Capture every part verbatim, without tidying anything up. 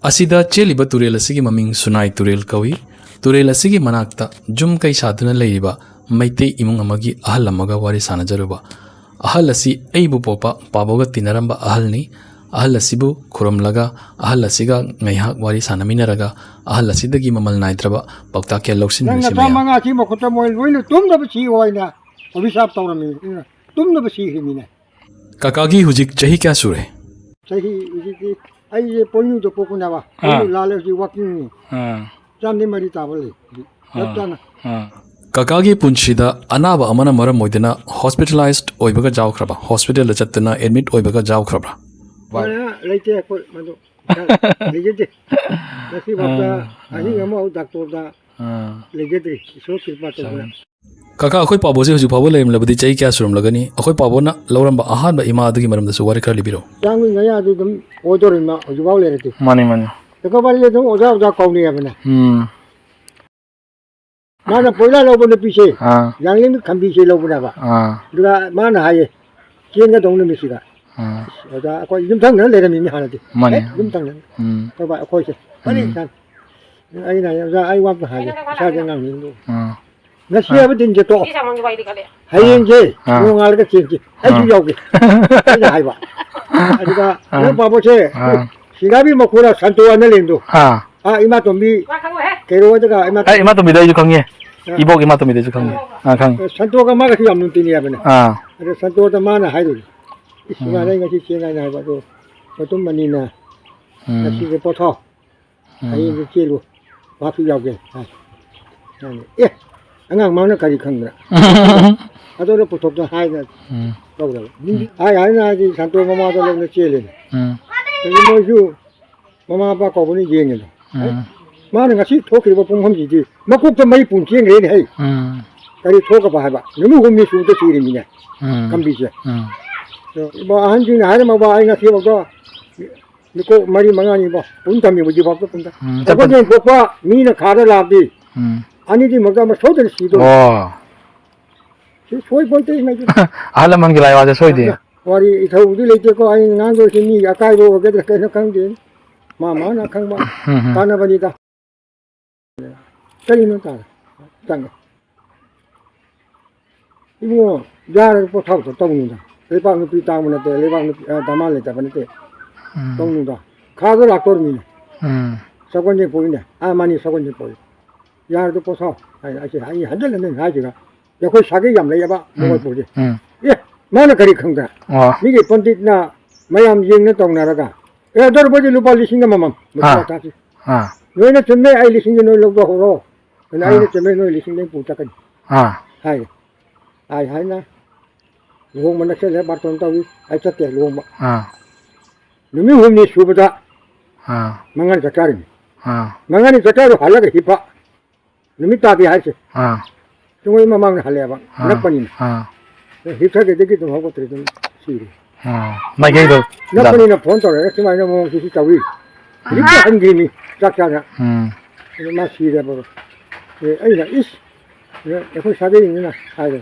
ꯑꯁꯤꯗ ꯆꯦꯜꯂꯤꯕ ꯇꯨꯔꯦꯜ ꯑꯁꯤꯒꯤ ꯃꯃꯤꯡ ꯁꯨꯅꯥꯏ ꯇꯨꯔꯦꯜ ꯀꯧꯏ꯫ ꯇꯨꯔꯦꯜ ꯑꯁꯤꯒꯤ ꯃꯅꯥꯛꯇ ꯌꯨꯝ ꯀꯩ ꯁꯥꯗꯨꯅ ꯂꯩꯔꯤꯕ ꯃꯩꯇꯩ ꯏꯃꯨꯡ ꯑꯃꯒꯤ ꯑꯍꯜ ꯑꯃꯒ ꯋꯥꯔꯤ ꯁꯥꯅꯖꯔꯨꯕ꯫ ꯑꯍꯜ ꯑꯁꯤ ꯑꯩꯕꯨ ꯄꯣꯛꯄ ꯄꯥꯕꯣꯒ ꯇꯤꯟꯅꯔꯝꯕ ꯑꯍꯜꯅꯤ꯫ ꯑꯍꯜ ꯑꯁꯤꯕꯨ ꯈꯨꯔꯨꯝꯂꯒ, ꯑꯍꯜ ꯑꯁꯤꯒ ꯉꯥꯏꯍꯥꯛ ꯋꯥꯔꯤ ꯁꯥꯟꯅꯃꯤꯟꯅꯔꯒ, ꯑꯍꯜ ꯑꯁꯤꯗꯒꯤ ꯃꯃꯜ ꯅꯥꯏꯗ꯭ꯔꯕ ꯄꯥꯎꯇꯥꯛ ꯀꯌꯥ ꯅꯪ ꯂꯧꯁꯤꯟꯃꯤꯟꯅꯁꯤ ꯅꯆꯥ ꯃꯌꯥꯝ꯫ ꯃꯉꯥꯁꯤ ꯃꯈꯨꯠꯇ ꯃꯣꯏ ꯂꯣꯏꯅ ꯇꯨꯝꯗꯕ ꯁꯤꯌꯣ ꯍꯥꯏꯅ ꯑꯣꯐꯤꯁꯥꯔ ꯇꯧꯔꯝꯃꯤ꯫ ꯑꯗꯨꯅ ꯇꯨꯝꯗꯕ ꯁꯤꯈ꯭ꯔꯤꯃꯤꯅꯦ꯫ ꯀꯀꯥꯒꯤ ꯍꯧꯖꯤꯛ ꯆꯍꯤ ꯀꯌꯥ ꯁꯨꯔꯦ? ꯆꯍꯤ ꯍꯧꯖꯤꯛꯇꯤ ꯑꯩꯁꯦ ꯄꯣꯏꯅꯨꯗ ꯄꯣꯛꯄꯅꯦꯕ꯫ ꯑꯥ꯫ ꯄꯣꯏꯅꯨ ꯂꯥꯜꯂꯦ ꯍꯧꯖꯤꯛ ꯋꯥꯀꯤꯡꯅꯤ꯫ ꯑꯥ꯫ ꯆꯥꯝꯗꯤ ꯃꯔꯤ ꯇꯥꯕ ꯂꯩ ꯍꯧꯖꯤꯛ꯫ ꯆꯞ ꯑꯥ꯫ ꯆꯥꯅ꯫ ꯑꯥ꯫ ꯀꯀꯥꯒꯤ ꯄꯨꯟꯁꯤꯗ ꯑꯅꯥꯕ ꯑꯃꯅ ꯃꯔꯝ ꯑꯣꯏꯗꯨꯅ ꯍꯣꯁꯄꯤꯇꯥꯂꯥꯏꯖ ꯑꯣꯏꯕꯒ ꯌꯥꯎꯈ꯭ꯔꯕ? ꯍꯣꯁꯄꯤꯇꯥꯜꯗ ꯆꯠꯇꯨꯅ ꯑꯦꯗꯃꯤꯠ ꯑꯣꯏꯕꯒ ꯌꯥꯎꯈ꯭ꯔꯕ꯭ꯔꯥ? ꯃꯥ ꯂꯩꯇꯦ ꯑꯩꯈꯣꯏ ꯃꯗꯨ꯫ ꯂꯩꯖꯗꯦ꯫ ꯉꯁꯤꯐꯥꯎꯗ ꯑꯥ꯫ ꯑꯍꯤꯡ ꯑꯃ ꯗꯥꯛꯇꯔꯗ ꯑꯥ꯫ ꯂꯩꯖꯗ꯭ꯔꯤ꯫ ꯏꯁꯣꯔ ꯀ꯭ꯔꯤꯄꯥ ꯇꯧꯗꯅ꯫ ꯀꯀꯥ, ꯑꯩꯈꯣꯏ ꯄꯥꯕꯣꯁꯦ ꯍꯧꯖꯤꯛ ꯐꯥꯎꯕ ꯂꯩꯔꯝꯂꯕꯗꯤ ꯆꯍꯤ ꯀꯌꯥ ꯁꯨꯔꯝꯂꯒꯅꯤ? ꯑꯩꯈꯣꯏ ꯄꯥꯕꯣꯅ ꯂꯧꯔꯝꯕ ꯑꯍꯥꯟꯕ ꯏꯃꯥ ꯑꯗꯨꯒꯤ ꯃꯔꯝꯗꯁꯨ ꯋꯥꯔꯤ ꯈꯔ ꯂꯤꯕꯤꯔꯛꯎ꯫ ꯆꯥꯝꯃꯒꯤ ꯃꯌꯥꯗꯤ ꯑꯗꯨꯝ ꯑꯣꯏꯗꯧꯔꯤ ꯃꯥ ꯍꯧꯖꯤꯛꯐꯥꯎ ꯂꯩꯔꯗꯤ꯫ ꯃꯥꯅꯤ, ꯃꯥꯅꯤ꯫ ꯀꯀꯥ ꯋꯥꯔꯤ ꯑꯗꯨꯝ ꯑꯣꯖꯥ ꯑꯣꯖꯥ ꯀꯧꯅꯩꯌꯦꯕꯅꯦ꯫ ꯎꯝ꯫ ꯃꯥꯅ ꯄꯣꯏꯂꯥ ꯂꯧꯕ ꯅꯨꯄꯤꯁꯦ, ꯑꯥ꯫ ꯌꯥꯡꯂꯦꯟꯒꯤ ꯈꯝꯕꯤꯁꯦ ꯂꯧꯕꯅꯦꯕ꯫ ꯑꯥ꯫ ꯑꯗꯨꯒ ꯃꯥꯅ ꯍꯥꯏꯌꯦ, "ꯆꯦꯟꯒꯗꯧ ꯅꯨꯃꯤꯠꯁꯤꯗ"꯫ ꯑꯥ꯫ ꯑꯣꯖꯥ ꯑꯩꯈꯣꯏ ꯌꯨꯝꯊꯪꯅꯅ ꯂꯩꯔꯝꯃꯤꯅꯦ ꯍꯥꯟꯅꯗꯤ꯫ ꯃꯥꯅꯤ꯫ ꯍꯦꯛ ꯌꯨꯝꯊꯪꯅꯅ꯫ ꯎꯝ꯫ ꯑꯩꯈꯣꯏ ꯕꯥ ꯑꯩꯈꯣꯏꯁꯦ꯫ ꯎꯝ꯫ ꯑꯩꯅ ꯍꯥꯏ, "ꯑꯣꯖꯥ ꯑꯩ ꯋꯥ ꯑꯝꯇ ꯍꯥꯏꯒꯦ, ꯏꯁꯥꯁꯦ ꯑꯉꯥꯡꯅꯤ ꯑꯗꯨ꯫ ꯑꯥ꯫ ꯉꯁꯤ ꯑꯥ꯫ ꯍꯥꯏꯕ ꯗꯤꯟꯁꯦ ꯇꯣꯛꯑꯣ꯫ ꯍꯌꯦꯡꯁꯦ ꯑꯥ꯫ ꯅꯣꯡꯉꯥꯜꯂꯒ ꯆꯦꯟꯁꯤ꯫ ꯑꯩꯁꯨ ꯑꯥ꯫ ꯌꯥꯎꯒꯦ"꯫ ꯑꯩꯅ ꯍꯥꯏꯕ꯫ ꯑꯗꯨꯒ ꯑꯥ꯫ ꯅꯣꯏ ꯄꯥꯕꯣꯁꯦ ꯑꯥ꯫ ꯁꯤꯡꯒꯥꯕꯤ ꯃꯈꯣꯏꯅ ꯁꯟꯇꯣ ꯑꯅ ꯂꯦꯟꯗꯣ꯫ ꯑꯥ꯫ ꯑꯥ, ꯏꯃꯥ ꯇꯣꯝꯕꯤ ꯀꯩꯔꯣ ꯍꯣꯏꯗꯒ ꯏꯃꯥ ꯑꯦ, ꯏꯃꯥ ꯇꯣꯝꯕꯤꯗ ꯑꯩꯁꯨ ꯈꯪꯉꯦ꯫ ꯑꯥ꯫ ꯏꯕꯣꯛ ꯏꯃꯥ ꯇꯣꯝꯕꯤꯗꯁꯨ ꯈꯪꯉꯦ꯫ ꯑꯥ, ꯈꯪꯉꯦ꯫ ꯁꯟꯇꯣꯒ ꯃꯥꯒꯁꯨ ꯌꯥꯝ ꯅꯨꯡꯇꯤꯅꯤ ꯍꯥꯏꯕꯅꯦ꯫ ꯑꯥ꯫ ꯑꯗ ꯁꯟꯇꯣꯗ ꯃꯥꯅ ꯍꯥꯏꯗꯣꯏꯅꯤ꯫ "ꯏꯁ, ꯎꯝ꯫ ꯏꯃꯥ, ꯅꯪ ꯉꯁꯤ ꯆꯦꯟ ꯍꯥꯏꯅ ꯍꯥꯏꯕ ꯑꯗꯣ, ꯃꯇꯨꯝ ꯑꯅꯤꯅ ꯎꯝ꯫ ꯉꯁꯤꯁꯦ ꯄꯣꯊꯥꯎ꯫ ꯎꯝ꯫ ꯍꯌꯦꯡꯁꯦ ꯆꯦꯜꯂꯨ꯫ ꯃꯥꯁꯨ ꯌꯥꯎꯒꯦ" ꯍꯥꯏ꯫ ꯃꯥꯅ, "ꯑꯦ, ꯑꯉꯥꯡ ꯃꯥꯅ ꯀꯔꯤ ꯈꯪꯗꯅ?" ꯑꯗꯨꯅ ꯄꯨꯊꯣꯛꯇ ꯍꯥꯏꯅ ꯎꯝ꯫ ꯇꯧꯗꯕ꯫ ꯎꯝ꯫ ꯍꯥꯏ ꯍꯥꯏꯅ ꯍꯥꯏꯗꯤ ꯁꯟꯇꯣ ꯃꯃꯥꯗ ꯂꯧꯅ ꯆꯦꯜꯂꯦꯅꯦ꯫ ꯎꯝ꯫ ꯑꯗꯨ ꯃꯣꯏꯁꯨ ꯃꯃꯥ ꯃꯄꯥ ꯀꯧꯕꯅ ꯌꯦꯡꯉꯦꯗꯣ꯫ ꯎꯝ꯫ ꯃꯥꯅ ꯉꯁꯤ ꯊꯣꯛꯈ꯭ꯔꯤꯕ ꯄꯨꯡꯐꯝꯁꯤꯗꯤ ꯃꯀꯣꯛꯇ ꯃꯩ ꯄꯨꯟ ꯆꯦꯟꯈ꯭ꯔꯦꯅꯦ ꯍꯩ꯫ ꯎꯝ꯫ ꯀꯔꯤ ꯊꯣꯛꯈ꯭ꯔꯕ ꯍꯥꯏꯕ? ꯅꯨꯃꯤꯠ ꯍꯨꯝꯅꯤ ꯁꯨꯕꯗ ꯁꯤꯔꯤꯃꯤꯅꯦ꯫ ꯎꯝ꯫ ꯀꯝꯕꯤꯁꯦ꯫ ꯎꯝ꯫ ꯑꯗꯣ ꯏꯕꯣ ꯑꯍꯟꯁꯤꯡꯅ ꯍꯥꯏꯔꯝꯃꯕ ꯑꯩ ꯉꯁꯤꯐꯥꯎꯗ ꯃꯤꯀꯣꯛ ꯃꯔꯤ ꯃꯉꯥꯅꯤꯕꯣ ꯄꯨꯟ ꯊꯝꯃꯤꯕ ꯍꯧꯖꯤꯛꯐꯥꯎꯗ ꯄꯨꯟꯗ꯫ ꯎꯝ, ꯆꯠꯄ ꯑꯩꯈꯣꯏ ꯌꯦꯟ ꯄꯣꯛꯄ ꯃꯤꯅ ꯈꯥꯗ ꯂꯥꯛꯑꯗꯤ ꯎꯝ꯫ ꯑꯅꯤꯗꯤ ꯃꯔꯛꯇ ꯑꯃ ꯁꯣꯏꯗꯅ ꯁꯤꯗꯣꯏꯅꯤ꯫ ꯑꯣ꯫ ꯁꯤ ꯁꯣꯏ ꯄꯣꯟꯇꯦ ꯃꯩꯗꯤ꯫ ꯑꯍꯜ ꯂꯃꯟꯒꯤ ꯂꯥꯏ ꯋꯥꯁꯦ ꯁꯣꯏꯗꯦ꯫ ꯋꯥꯔꯤ ꯏꯊꯧꯗꯤ ꯂꯩꯇꯦꯀꯣ, ꯑꯩꯅ ꯉꯥꯡꯗꯣꯏꯁꯤ ꯃꯤꯒꯤ ꯑꯀꯥꯏꯕ ꯑꯣꯏꯒꯗ꯭ꯔꯥ ꯀꯩꯅꯣ ꯈꯪꯗꯦ꯫ ꯃꯥ ꯃꯥꯅ ꯈꯪꯕ ꯎꯝ, ꯎꯝ꯫ ꯇꯥꯟꯅꯕꯅꯤꯗ꯫ ꯀꯔꯤꯅꯣ ꯇꯥꯔꯦ? ꯆꯪꯉꯦ꯫ ꯏꯕꯨꯡꯉꯣ, ꯌꯥꯔꯒ ꯄꯣꯊꯥꯎꯗ ꯇꯧꯅꯨꯗ꯫ ꯂꯩꯕꯥꯛ ꯅꯨꯄꯤ ꯇꯥꯡꯕ ꯅꯠꯇꯦ, ꯂꯩꯕꯥꯛ ꯅꯨꯄꯤ, ꯑ, ꯗꯃꯥ ꯂꯩꯇꯕ ꯅꯠꯇꯦ꯫ ꯎꯝ꯫ ꯇꯧꯅꯨꯗ꯫ ꯈꯥꯗꯣ ꯂꯥꯛꯇꯧꯔꯤꯃꯤꯅꯦ꯫ ꯎꯝ꯫ ꯁꯒꯣꯜꯁꯦꯟ ꯄꯣꯛꯏꯅꯦ꯫ ꯑꯥ, ꯃꯥꯅꯤ, ꯁꯒꯣꯜꯁꯦꯟ ꯄꯣꯛꯏ꯫ ꯌꯥꯔꯗꯨ ꯄꯣꯊꯥꯎ ꯍꯥꯏ, ꯑꯩꯁꯦ ꯑꯩ ꯍꯟꯖꯤꯟ ꯍꯟꯖꯤꯟ ꯍꯥꯏꯁꯤꯒ, ꯑꯩꯈꯣꯏ ꯁꯥꯒꯩ ꯌꯥꯝ ꯂꯩꯌꯦꯕ ꯎꯝ, ꯃꯣꯒꯣꯜꯄꯨꯔꯁꯦ꯫ ꯎꯝ꯫ ꯑꯦ, ꯃꯥꯅ ꯀꯔꯤ ꯈꯪꯗꯅ? ꯑꯣ꯫ ꯃꯤꯒꯤ ꯄꯟꯗꯤꯠꯅ ꯃꯌꯥꯝ ꯌꯦꯡꯅ ꯇꯧꯅꯔꯒ, "ꯑꯦ, ꯑꯗꯨ ꯑꯣꯏꯔꯕꯗꯤ ꯂꯨꯄꯥ ꯂꯤꯁꯤꯡ ꯑꯃꯃꯝ ꯃꯁꯤꯡ ꯑꯥ꯫ ꯃꯊꯥꯁꯤ꯫ ꯑꯥ꯫ ꯅꯣꯏꯅ ꯆꯨꯝꯃꯦ, ꯑꯩ ꯂꯤꯁꯤꯡꯁꯦ ꯅꯣꯏ ꯂꯧꯕ ꯍꯧꯔꯣ꯫ ꯑꯗꯨꯅ ꯑꯥ꯫ ꯑꯩꯅ ꯆꯨꯝꯃꯦ, ꯅꯣꯏ ꯂꯤꯁꯤꯡ ꯂꯣꯏ ꯄꯨ ꯆꯠꯀꯅꯤ" ꯑꯥ꯫ ꯍꯥꯏ꯫ ꯍꯥꯏ ꯍꯥꯏꯅ ꯂꯨꯍꯣꯡꯕ ꯅꯛꯁꯜꯂꯦ, ꯕꯥꯔꯇꯣꯟ ꯇꯧꯏ, ꯑꯩ ꯆꯠꯇꯦ ꯂꯨꯍꯣꯡꯕ꯫ ꯑꯥ꯫ ꯅꯨꯃꯤꯠ ꯍꯨꯝꯅꯤ ꯁꯨꯕꯗ ꯑꯥ꯫ ꯃꯉꯥꯅꯤ ꯆꯥꯛꯆꯥꯔꯤꯅꯤ꯫ ꯑꯥ꯫ ꯃꯉꯥꯅꯤ ꯆꯥꯛꯆꯥꯔꯨ ꯍꯜꯂꯒ ꯍꯤꯞꯄ꯫ ꯅꯨꯃꯤꯠ ꯇꯥꯗꯦ ꯍꯥꯏꯁꯦ꯫ ꯑꯥ꯫ ꯆꯤꯡꯃꯩ ꯃꯃꯥꯡꯗ ꯍꯜꯂꯛꯑꯦꯕ, ꯑꯥ꯫ ꯅꯛꯄꯅꯤꯅ꯫ ꯑꯥ꯫ ꯍꯤꯞꯊꯒꯦꯗꯒꯤ ꯑꯗꯨꯝ ꯍꯧꯒꯠꯇ꯭ꯔꯦ, ꯑꯗꯨꯝ ꯁꯤꯔꯦ꯫ ꯑꯥ꯫ ꯃꯥꯏꯀꯩꯗꯣ ꯅꯛꯄꯅꯤꯅ ꯐꯣꯟ ꯇꯧꯔꯛꯑꯦ, "ꯁꯨꯃꯥꯏꯅ ꯃꯑꯣꯡꯁꯤ ꯁꯤ ꯇꯧꯏ꯫ ꯍꯧꯖꯤꯛꯇꯤ ꯍꯟꯈ꯭ꯔꯤꯅꯤ ꯆꯥꯛ ꯆꯥꯅ꯫ ꯎꯝ꯫ ꯑꯗꯨ ꯃꯥ ꯁꯤꯔꯦꯕ꯫ ꯑꯦ, ꯑꯩꯅ, "ꯏꯁ!" ꯑꯗ ꯑꯩꯈꯣꯏ ꯁꯥꯒꯩꯅꯤꯅ ꯍꯥꯏꯔꯦ꯫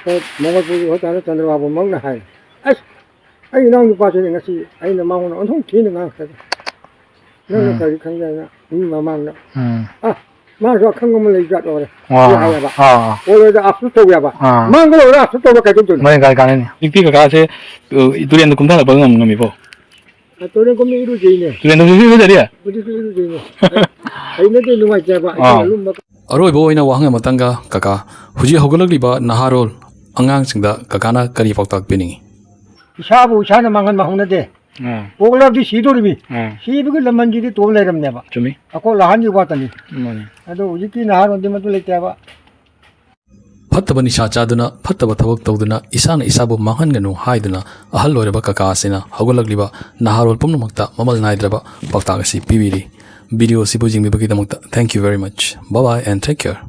ꯑꯩꯈꯣꯏ ꯃꯣꯡꯒꯣꯜꯄꯨꯔꯒꯤ ꯍꯣꯁꯄꯤꯇꯥꯜꯗ ꯆꯟꯗ꯭ꯔꯕꯥꯕꯨ ꯃꯪꯅ ꯍꯥꯏ꯫ ꯑꯁ! ꯑꯩ ꯏꯅꯥꯎ ꯅꯨꯄꯥꯁꯤꯅ ꯉꯁꯤ ꯑꯩꯅ ꯃꯉꯣꯟꯗ ꯑꯣꯟꯊꯣꯛ ꯊꯤꯅ ꯉꯥꯡꯈ꯭ꯔꯦ꯫ ꯅꯪꯅ ꯎꯝ꯫ ꯀꯔꯤ ꯈꯪꯗꯅ ꯃꯤ ꯃꯃꯥꯡꯗ? ꯎꯝ꯫ ꯑ, ꯃꯥꯁꯨ ꯑꯈꯪ ꯑꯃ ꯂꯩ ꯖꯥꯠ ꯑꯣꯏꯔꯦ꯫ ꯑꯥ, ꯍꯥꯏꯌꯦꯕ꯫ ꯑꯥ, ꯑꯥ꯫ ꯑꯣꯏꯔꯣꯏꯗ ꯑꯥꯁꯨ ꯇꯧ ꯌꯥꯕ꯫ ꯑꯥ꯫ ꯃꯥꯡꯒ ꯂꯣꯏꯔ ꯑꯥꯁꯨ ꯇꯧꯕ ꯀꯩꯗꯧꯗꯣꯏꯅꯣ? ꯃꯣꯏꯅ ꯀꯥꯏ ꯀꯥꯟꯅꯅꯤ? ꯍꯧꯖꯤꯛꯇꯤ ꯀꯀꯥꯁꯦ, ꯑ, ꯇꯨꯔꯦꯟꯗ ꯀꯨꯝꯊꯔꯛꯄ ꯉꯝ-, ꯉꯝꯃꯤꯕꯣ? ꯑ, ꯇꯨꯔꯦꯟ ꯀꯨꯝꯃꯤ ꯏꯔꯨꯖꯩꯅꯦ꯫ ꯇꯨꯔꯦꯟꯗ ꯍꯧꯖꯤꯛ ꯏꯔꯨꯖꯔꯤ? ꯍꯧꯖꯤꯛꯁꯨ ꯏꯔꯨꯖꯩꯅꯦ꯫ ꯑꯩ, ꯑꯩꯅꯗꯤ ꯅꯨꯡꯉꯥꯏꯇꯦꯕ, ꯑꯩ ꯑꯥ꯫ ꯑꯔꯨꯝꯕ ꯑꯔꯣꯏꯕ ꯑꯣꯏꯅ ꯋꯥꯍꯪ ꯑꯃꯇꯪꯒ, ꯀꯀꯥ, ꯍꯧꯖꯤꯛ ꯍꯧꯒꯠꯂꯛꯂꯤꯕ ꯅꯍꯥꯔꯣꯜ ꯑꯉꯥꯡꯁꯤꯡꯗ ꯀꯀꯥꯅ ꯀꯔꯤ ꯄꯥꯎꯇꯥꯛ ꯄꯤꯅꯤꯡꯉꯤ? ꯏꯁꯥꯕꯨ ꯏꯁꯥꯅ ꯃꯥꯡꯍꯟꯕ ꯍꯧꯅꯗꯦ꯫ ꯑꯥ꯫ ꯄꯣꯛꯂꯕꯗꯤ ꯁꯤꯗꯣꯔꯤꯃꯤ꯫ ꯑꯥ꯫ ꯁꯤꯕꯒꯤ ꯂꯃꯟꯁꯤꯗꯤ ꯇꯣꯞ ꯂꯩꯔꯝꯅꯦꯕ꯫ ꯆꯨꯝꯃꯤ꯫ ꯑꯩꯈꯣꯏ ꯂꯍꯥꯟꯒꯤ ꯋꯥꯇꯅꯤ꯫ ꯃꯥꯅꯤ꯫ ꯑꯗꯣ ꯍꯧꯖꯤꯛꯀꯤ ꯅꯍꯥꯔꯣꯜꯗꯤ ꯃꯗꯨ ꯂꯩꯇꯦꯕ꯫ ꯐꯠꯇꯕ ꯅꯤꯁꯥ ꯆꯥꯗꯨꯅ, ꯐꯠꯇꯕ ꯊꯕꯛ ꯇꯧꯗꯨꯅ, ꯏꯁꯥꯅ ꯏꯁꯥꯕꯨ ꯃꯥꯡꯍꯟꯒꯅꯨ ꯍꯥꯏꯗꯨꯅ, ꯑꯍꯜ ꯑꯣꯏꯔꯕ ꯀꯀꯥ ꯑꯁꯤꯅ ꯍꯧꯒꯠꯂꯛꯂꯤꯕ ꯅꯍꯥꯔꯣꯜ ꯄꯨꯝꯅꯃꯛꯇ ꯃꯃꯜ ꯅꯥꯏꯗ꯭ꯔꯕ ꯄꯥꯎꯇꯥꯛ ꯑꯁꯤ ꯄꯤꯕꯤꯔꯤ꯫ ꯚꯤꯗꯤꯑꯣ ꯑꯁꯤꯕꯨ ꯌꯦꯡꯕꯤꯕꯒꯤꯗꯃꯛꯇ thank you very much. Bye bye and take care.